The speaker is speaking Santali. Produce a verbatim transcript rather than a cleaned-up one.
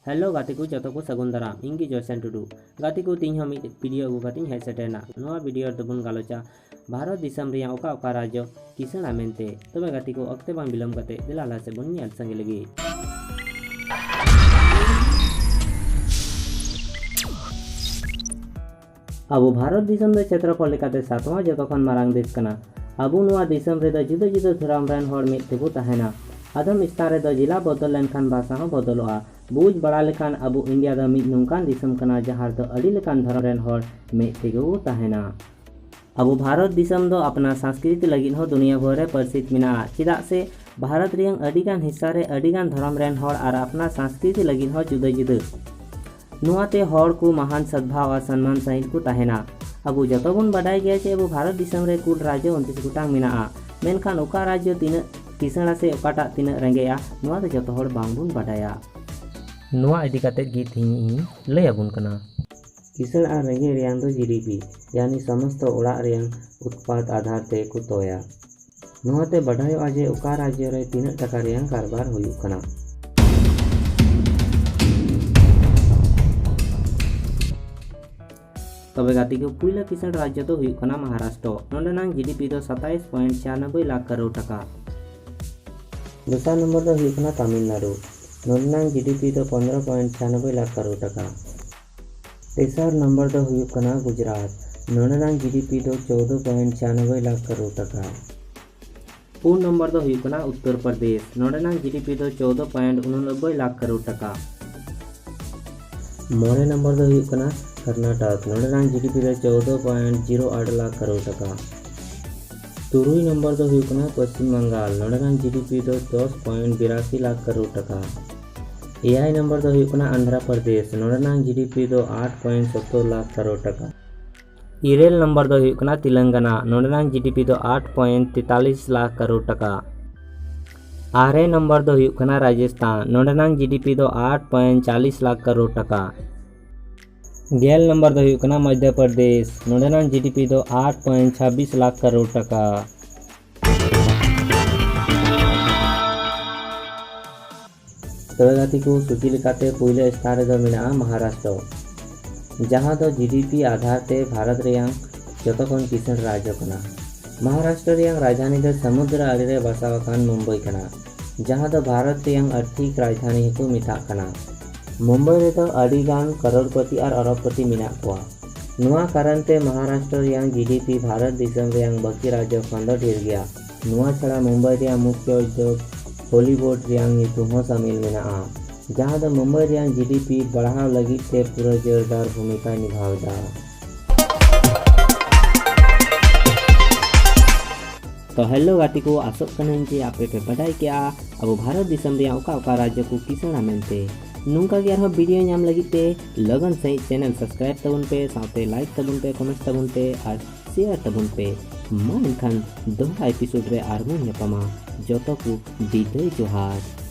ᱦᱮᱞᱳ ᱜᱟᱛᱮ ᱠᱚ, ᱡᱚᱛᱚ ᱠᱚ ᱥᱟᱹᱜᱩᱱ ᱫᱟᱨᱟᱢ᱾ ᱤᱧ ᱜᱮ ᱡᱚᱭᱥᱮᱱ ᱴᱩᱰᱩ᱾ ᱜᱟᱛᱮ ᱠᱚ, ᱛᱤᱦᱤᱧ ᱦᱚᱸ ᱢᱤᱫ ᱵᱷᱤᱰᱤᱭᱳ ᱟᱹᱜᱩ ᱠᱟᱛᱮᱧ ᱦᱮᱡ ᱥᱮᱴᱮᱨ ᱮᱱᱟ᱾ ᱱᱚᱣᱟ ᱵᱷᱤᱰᱤᱭᱳ ᱨᱮᱫᱚ ᱵᱚᱱ ᱜᱟᱞᱚᱪᱟ ᱵᱷᱟᱨᱚᱛ ᱫᱤᱥᱚᱢ ᱨᱮᱭᱟᱜ ᱚᱠᱟ ᱚᱠᱟ ᱨᱟᱡᱽᱡᱚ ᱠᱤᱥᱟᱹᱬᱟ ᱢᱮᱱᱛᱮ᱾ ᱛᱚᱵᱮ ᱜᱟᱛᱮ ᱠᱚ, ᱚᱠᱛᱮ ᱵᱟᱝ ᱵᱤᱞᱚᱢ ᱠᱟᱛᱮ ᱫᱮᱞᱟ ᱞᱟᱦᱟ ᱥᱮᱫ ᱵᱚᱱ ᱧᱮᱞ ᱥᱟᱸᱜᱮ ᱞᱮᱜᱮ᱾ ᱟᱵᱚ ᱵᱷᱟᱨᱚᱛ ᱫᱤᱥᱚᱢ ᱫᱚ ᱪᱷᱮᱛᱨᱚᱯᱷᱚᱞ ᱞᱮᱠᱟᱛᱮ ᱥᱟᱛᱣᱟ ᱡᱚᱛᱚ ᱠᱷᱚᱱ ᱢᱟᱨᱟᱝ ᱫᱮᱥ ᱠᱟᱱᱟ᱾ ᱟᱵᱚ ᱱᱚᱣᱟ ᱫᱤᱥᱚᱢ ᱨᱮᱫᱚ ᱡᱩᱫᱟᱹ ᱡᱩᱫᱟᱹ ᱫᱷᱚᱨᱚᱢ ᱨᱮᱱ ᱦᱚᱲ ᱢᱤᱫ ᱛᱮᱵᱚ ᱛᱟᱦᱮᱱᱟ᱾ ᱟᱫᱚᱢ ᱥᱛᱷᱟᱱ ᱨᱮᱫᱚ ᱡᱮᱞᱟ ᱵᱚᱫᱚᱞ ᱞᱮᱱᱠᱷᱟᱱ ᱵᱷᱟᱥᱟ ᱦᱚᱸ ᱵᱚᱫᱚᱞᱚᱜᱼᱟ᱾ ᱵᱩᱡᱽ ᱵᱟᱲᱟ ᱞᱮᱠᱷᱟᱱ ᱟᱵᱚ ᱤᱱᱰᱤᱭᱟ ᱫᱚ ᱢᱤᱫ ᱱᱚᱝᱠᱟᱱ ᱫᱤᱥᱚᱢ ᱠᱟᱱᱟ, ᱡᱟᱦᱟᱸ ᱨᱮᱫᱚ ᱟᱹᱰᱤ ᱞᱮᱠᱟᱱ ᱫᱷᱚᱨᱚᱢ ᱨᱮᱱ ᱦᱚᱲ ᱢᱤᱫ ᱛᱮᱜᱮ ᱵᱚ ᱛᱟᱦᱮᱱᱟ᱾ ᱟᱵᱚ ᱵᱷᱟᱨᱚᱛ ᱫᱤᱥᱚᱢ ᱫᱚ ᱟᱯᱱᱟᱨ ᱥᱟᱝᱥᱠᱨᱤᱛᱤ ᱞᱟᱹᱜᱤᱫ ᱦᱚᱸ ᱫᱩᱱᱤᱭᱟᱹ ᱵᱷᱳᱨ ᱨᱮ ᱯᱟᱹᱨᱥᱤᱛ ᱢᱮᱱᱟᱜᱼᱟ, ᱪᱮᱫᱟᱜ ᱥᱮ ᱵᱷᱟᱨᱚᱛ ᱨᱮᱭᱟᱜ ᱟᱹᱰᱤᱜᱟᱱ ᱦᱤᱥᱥᱟ ᱨᱮ ᱟᱹᱰᱤᱜᱟᱱ ᱫᱷᱚᱨᱚᱢ ᱨᱮᱱ ᱦᱚᱲ ᱟᱨ ᱟᱯᱱᱟᱨ ᱥᱟᱝᱥᱠᱨᱤᱛᱤ ᱞᱟᱹᱜᱤᱫ ᱦᱚᱸ ᱡᱩᱫᱟᱹ ᱡᱩᱫᱟᱹ᱾ ᱱᱚᱣᱟᱛᱮ ᱦᱚᱲ ᱠᱚ ᱢᱟᱦᱟᱱ ᱥᱚᱫᱵᱷᱟᱣ ᱟᱨ ᱥᱚᱱᱢᱟᱱ ᱥᱟᱹᱦᱤᱡ ᱠᱚ ᱛᱟᱦᱮᱱᱟ᱾ ᱟᱵᱚ ᱡᱚᱛᱚ ᱵᱚᱱ ᱵᱟᱰᱟᱭ ᱜᱮᱭᱟ ᱡᱮ ᱟᱵᱚ ᱵᱷᱟᱨᱚᱛ ᱫᱤᱥᱚᱢ ᱨᱮ ᱠᱩᱞ ᱨᱟᱡᱽᱡᱚ ᱩᱱᱛᱨᱤᱥ ᱜᱚᱴᱟᱝ ᱢᱮᱱᱟᱜᱼᱟ, ᱢᱮᱱᱠᱷᱟᱱ ᱚᱠᱟ ᱨᱟᱡᱽᱡᱚ ᱛᱤᱱᱟᱹᱜ ᱠᱤᱥᱟᱹᱬᱟ ᱥᱮ ᱚᱠᱟᱴᱟᱜ ᱛᱤᱱᱟᱹᱜ ᱨᱮᱸᱜᱮᱡᱼᱟ, ᱱᱚᱣᱟ ᱫᱚ ᱡᱚᱛᱚ ᱦᱚᱲ ᱵᱟᱝ ᱵᱚᱱ ᱵᱟᱰᱟᱭᱟ᱾ ᱱᱚᱣᱟ ᱤᱫᱤ ᱠᱟᱛᱮ ᱜᱮ ᱛᱮᱦᱮᱧ ᱤᱧ ᱞᱟᱹᱭ ᱟᱵᱚᱱ ᱠᱟᱱᱟ᱾ ᱠᱤᱥᱟᱹᱬ ᱟᱨ ᱨᱮᱸᱜᱮᱡ ᱨᱮᱭᱟᱝ ᱫᱚ ᱡᱤ ᱰᱤ ᱯᱤ, ᱭᱟᱱᱤ ᱥᱚᱢᱚᱥᱛᱚ ᱚᱲᱟᱜ ᱨᱮᱭᱟᱝ ᱩᱛᱯᱟᱫ ᱟᱫᱷᱟᱨ ᱛᱮ ᱠᱚ ᱛᱚᱭᱟ᱾ ᱱᱚᱣᱟᱛᱮ ᱵᱟᱰᱟᱭᱚᱜᱼᱟ ᱡᱮ ᱚᱠᱟ ᱨᱟᱡᱽᱡᱚ ᱨᱮ ᱛᱤᱱᱟᱹᱜ ᱴᱟᱠᱟ ᱨᱮᱭᱟᱝ ᱠᱟᱨᱵᱟᱨ ᱦᱩᱭᱩᱜ ᱠᱟᱱᱟ᱾ ᱛᱚᱵᱮ ᱜᱟᱛᱮ ᱠᱚ, ᱯᱩᱭᱞᱟᱹ ᱠᱤᱥᱟᱹᱬ ᱨᱟᱡᱽᱡᱚ ᱫᱚ ᱦᱩᱭᱩᱜ ᱠᱟᱱᱟ ᱢᱚᱦᱟᱨᱟᱥᱴᱨᱚ᱾ ᱱᱚᱸᱰᱮᱱᱟᱝ ᱡᱤ ᱰᱤ ᱯᱤ ᱫᱚ ᱥᱟᱛᱟᱭᱤᱥ ᱯᱚᱭᱮᱱᱴ ᱪᱷᱤᱭᱟᱱᱚᱵᱵᱳᱭ ᱞᱟᱠᱷ ᱠᱟᱨᱳᱲ ᱴᱟᱠᱟ᱾ ᱫᱚᱥᱟᱨ ᱱᱚᱢᱵᱚᱨ ᱫᱚ ᱦᱩᱭᱩᱜ ᱠᱟᱱᱟ ᱛᱟᱢᱤᱞᱱᱟᱲᱩ᱾ ᱱᱚᱸᱰᱮᱱᱟᱝ ᱡᱤ ᱰᱤ ᱯᱤ ᱫᱚ ᱯᱚᱱᱫᱽᱨᱚ ᱯᱚᱭᱮᱱᱴ ᱪᱷᱤᱭᱟᱱᱚᱵᱵᱳᱭ ᱞᱟᱠᱷ ᱠᱟᱨᱳᱲ ᱴᱟᱠᱟ᱾ ᱛᱮᱥᱟᱨ ᱱᱚᱢᱵᱚᱨ ᱫᱚ ᱦᱩᱭᱩᱜ ᱠᱟᱱᱟ ᱜᱩᱡᱽᱨᱟᱴ᱾ ᱱᱚᱸᱰᱮᱱᱟᱝ ᱡᱤ ᱰᱤ ᱯᱤ ᱫᱚ ᱪᱳᱫᱽᱫᱳ ᱯᱚᱭᱮᱱᱴ ᱪᱷᱤᱭᱟᱱᱚᱵᱵᱳᱭ ᱞᱟᱠᱷ ᱠᱟᱨᱳᱲ ᱴᱟᱠᱟ᱾ ᱯᱩᱱ ᱱᱚᱢᱵᱚᱨ ᱫᱚ ᱦᱩᱭᱩᱜ ᱠᱟᱱᱟ ᱩᱛᱛᱚᱨ ᱯᱨᱚᱫᱮᱥ᱾ ᱱᱚᱸᱰᱮᱱᱟᱝ ᱡᱤ ᱰᱤ ᱯᱤ ᱫᱚ ᱪᱳᱫᱽᱫᱳ ᱯᱚᱭᱮᱱᱴ ᱩᱱᱚᱱᱚᱵᱵᱳᱭ ᱞᱟᱠᱷ ᱠᱟᱨᱳᱲ ᱴᱟᱠᱟ᱾ ᱢᱚᱬᱮ ᱱᱚᱢᱵᱚᱨ ᱫᱚ ᱦᱩᱭᱩᱜ ᱠᱟᱱᱟ ᱠᱚᱨᱱᱟᱴᱚᱠ᱾ ᱱᱚᱸᱰᱮᱱᱟᱝ ᱡᱤ ᱰᱤ ᱯᱤ ᱫᱚ ᱪᱳᱫᱽᱫᱳ ᱯᱚᱭᱮᱱᱴ ᱡᱤᱨᱳ ᱟᱴ ᱞᱟᱠᱷ ᱠᱟᱨᱳᱲ ᱴᱟᱠᱟ᱾ ᱛᱩᱨᱩᱭ ᱱᱚᱢᱵᱚᱨ ᱫᱚ ᱦᱩᱭᱩᱜ ᱠᱟᱱᱟ ᱯᱚᱥᱪᱤᱢ ᱵᱟᱝᱜᱟᱞ᱾ ᱱᱚᱸᱰᱮᱱᱟᱝ ᱡᱤ ᱰᱤ ᱯᱤ ᱫᱚ ᱫᱚᱥ ᱯᱚᱭᱮᱱᱴ ᱵᱤᱨᱟᱥᱤ ᱞᱟᱠᱷ ᱠᱟᱨᱳᱲ ᱴᱟᱠᱟ᱾ ᱮᱭᱟᱭ ᱱᱚᱢᱵᱚᱨ ᱫᱚ ᱦᱩᱭᱩᱜ ᱠᱟᱱᱟ ᱟᱱᱫᱷᱨᱟ ᱯᱨᱚᱫᱮᱥ᱾ ᱱᱚᱸᱰᱮᱱᱟᱝ ᱡᱤ ᱰᱤ ᱯᱤ ᱫᱚ ᱟᱴ ᱯᱚᱭᱮᱱᱴ ᱥᱚᱛᱛᱚᱨ ᱞᱟᱠᱷ ᱠᱟᱨᱳᱲ ᱴᱟᱠᱟ᱾ ᱤᱨᱟᱹᱞ ᱱᱚᱢᱵᱚᱨ ᱫᱚ ᱦᱩᱭᱩᱜ ᱠᱟᱱᱟ ᱛᱮᱞᱮᱝᱜᱟᱱᱟ᱾ ᱱᱚᱸᱰᱮᱱᱟᱝ ᱡᱤ ᱰᱤ ᱯᱤ ᱫᱚ ᱟᱴ ᱯᱚᱭᱮᱱᱴ ᱛᱮᱛᱟᱞᱤᱥ ᱞᱟᱠᱷ ᱠᱟᱨᱳᱲ ᱴᱟᱠᱟ᱾ ᱟᱨᱮ ᱱᱚᱢᱵᱚᱨ ᱫᱚ ᱦᱩᱭᱩᱜ ᱠᱟᱱᱟ ᱨᱟᱡᱚᱥᱛᱷᱟᱱ᱾ ᱱᱚᱸᱰᱮᱱᱟᱝ ᱡᱤ ᱰᱤ ᱯᱤ ᱫᱚ ᱟᱴ ᱯᱚᱭᱮᱱᱴ ᱪᱟᱞᱤᱥ ᱞᱟᱠᱷ ᱠᱟᱨᱳᱲ ᱴᱟᱠᱟ᱾ ᱜᱮᱞ ᱱᱚᱢᱵᱚᱨ ᱫᱚ ᱦᱩᱭᱩᱜ ᱠᱟᱱᱟ ᱢᱚᱫᱽᱫᱷᱚ ᱯᱨᱚᱫᱮᱥ᱾ ᱱᱚᱸᱰᱮᱱᱟᱝ ᱡᱤ ᱰᱤ ᱯᱤ ᱫᱚ ᱟᱴ ᱯᱚᱭᱮᱱᱴ ᱪᱷᱟᱵᱵᱤᱥ ᱞᱟᱠᱷ ᱠᱟᱨᱳᱲ ᱴᱟᱠᱟ᱾ ᱛᱚᱵᱮ ᱜᱟᱛᱮ ᱠᱚ, ᱥᱩᱪᱤ ᱞᱮᱠᱟᱛᱮ ᱯᱩᱭᱞᱟᱹ ᱥᱛᱷᱟᱱ ᱨᱮᱫᱚ ᱢᱮᱱᱟᱜᱼᱟ ᱢᱚᱦᱟᱨᱟᱥᱴᱨᱚ, ᱡᱟᱦᱟᱸ ᱫᱚ ᱡᱤᱰᱤᱯᱤ ᱟᱫᱷᱟᱨ ᱛᱮ ᱵᱷᱟᱨᱚᱛ ᱨᱮᱭᱟᱝ ᱡᱚᱛᱚ ᱠᱷᱚᱱ ᱠᱤᱥᱟᱹᱬ ᱨᱟᱡᱽ ᱠᱟᱱᱟ᱾ ᱢᱚᱦᱟᱨᱟᱥᱴᱨᱚ ᱨᱮᱭᱟᱝ ᱨᱟᱡᱽᱫᱷᱟᱱᱤ ᱫᱚ ᱥᱟᱢᱩᱫᱨᱚ ᱟᱲᱮ ᱨᱮ ᱵᱟᱥᱟ ᱟᱠᱟᱱ ᱢᱩᱢᱵᱟᱭ ᱠᱟᱱᱟ, ᱡᱟᱦᱟᱸ ᱫᱚ ᱵᱷᱟᱨᱚᱛ ᱨᱮᱭᱟᱝ ᱟᱨᱛᱷᱤᱠ ᱨᱟᱡᱽᱫᱷᱟᱱᱤ ᱦᱚᱸᱠᱚ ᱢᱮᱛᱟᱜ ᱠᱟᱱᱟ᱾ ᱢᱩᱢᱵᱟᱭ ᱨᱮᱫᱚ ᱟᱹᱰᱤ ᱜᱟᱱ ᱠᱟᱨᱳᱲᱯᱚᱛᱤ ᱟᱨ ᱟᱨᱚᱵᱯᱚᱛᱤ ᱢᱮᱱᱟᱜ ᱠᱚᱣᱟ᱾ ᱱᱚᱣᱟ ᱠᱟᱨᱚᱱ ᱛᱮ ᱢᱚᱦᱟᱨᱟᱥᱴᱨᱚ ᱨᱮᱭᱟᱝ ᱡᱤᱰᱤᱯᱤ ᱵᱷᱟᱨᱚᱛ ᱫᱤᱥᱚᱢ ᱨᱮᱭᱟᱝ ᱵᱟᱹᱠᱤ ᱨᱟᱡᱽ ᱠᱷᱚᱱ ᱫᱚ ᱰᱷᱮᱨ ᱜᱮᱭᱟ᱾ ᱱᱚᱣᱟ ᱪᱷᱟᱲᱟ ᱢᱩᱢᱵᱟᱭ ᱨᱮᱭᱟᱜ ᱢᱩᱠᱷᱭᱚ ᱩᱫᱽᱭᱳᱜᱽ ᱦᱚᱞᱤᱣᱩᱰ ᱨᱮᱭᱟᱝ ᱧᱩᱛᱩᱢ ᱦᱚᱸ ᱥᱟᱢᱤᱞ ᱢᱮᱱᱟᱜᱼᱟ, ᱡᱟᱦᱟᱸ ᱫᱚ ᱢᱩᱢᱵᱟᱭ ᱨᱮᱭᱟᱝ ᱡᱤᱰᱤᱯᱤ ᱵᱟᱲᱦᱟᱣ ᱞᱟᱹᱜᱤᱫ ᱛᱮ ᱯᱩᱨᱟᱹ ᱡᱳᱨᱫᱟᱨ ᱵᱷᱩᱢᱤᱠᱟᱭ ᱱᱤᱵᱷᱟᱣ ᱮᱫᱟ᱾ ᱛᱚ ᱦᱮᱞᱳ ᱜᱟᱛᱮ ᱠᱚ, ᱟᱥᱚᱜ ᱠᱟᱹᱱᱟᱹᱧ ᱡᱮ ᱟᱯᱮ ᱯᱮ ᱵᱟᱰᱟᱭ ᱠᱮᱜᱼᱟ ᱟᱵᱚ ᱵᱷᱟᱨᱚᱛ ᱫᱤᱥᱚᱢ ᱨᱮᱭᱟᱜ ᱚᱠᱟ ᱚᱠᱟ ᱨᱟᱡᱽᱡᱚ ᱠᱚ ᱠᱤᱥᱟᱹᱬᱟ ᱢᱮᱱᱛᱮ᱾ ᱱᱚᱝᱠᱟ ᱜᱮ ᱟᱨᱦᱚᱸ ᱵᱷᱤᱰᱤᱭᱳ ᱧᱟᱢ ᱞᱟᱹᱜᱤᱫ ᱛᱮ ᱞᱚᱜᱚᱱ ᱥᱟᱺᱦᱤᱡ ᱪᱮᱱᱮᱞ ᱥᱟᱵᱥᱠᱨᱟᱭᱤᱵ ᱛᱟᱵᱚᱱ ᱯᱮ, ᱥᱟᱶᱛᱮ ᱞᱟᱭᱤᱠ ᱛᱟᱵᱚᱱ ᱯᱮ, ᱠᱚᱢᱮᱱᱴ ᱛᱟᱵᱚᱱ ᱯᱮ ᱟᱨ ᱥᱮᱭᱟᱨ ᱛᱟᱵᱚᱱ ᱯᱮ᱾ ᱢᱟ ᱮᱱᱠᱷᱟᱱ ᱫᱚᱦᱲᱟ ᱮᱯᱤᱥᱳᱰ ᱨᱮ ᱟᱨᱵᱚᱱ ᱧᱟᱯᱟᱢᱟ᱾ ᱡᱚᱛᱚ ᱠᱚ ᱵᱤᱫᱟᱹᱭ ᱡᱚᱦᱟᱨ᱾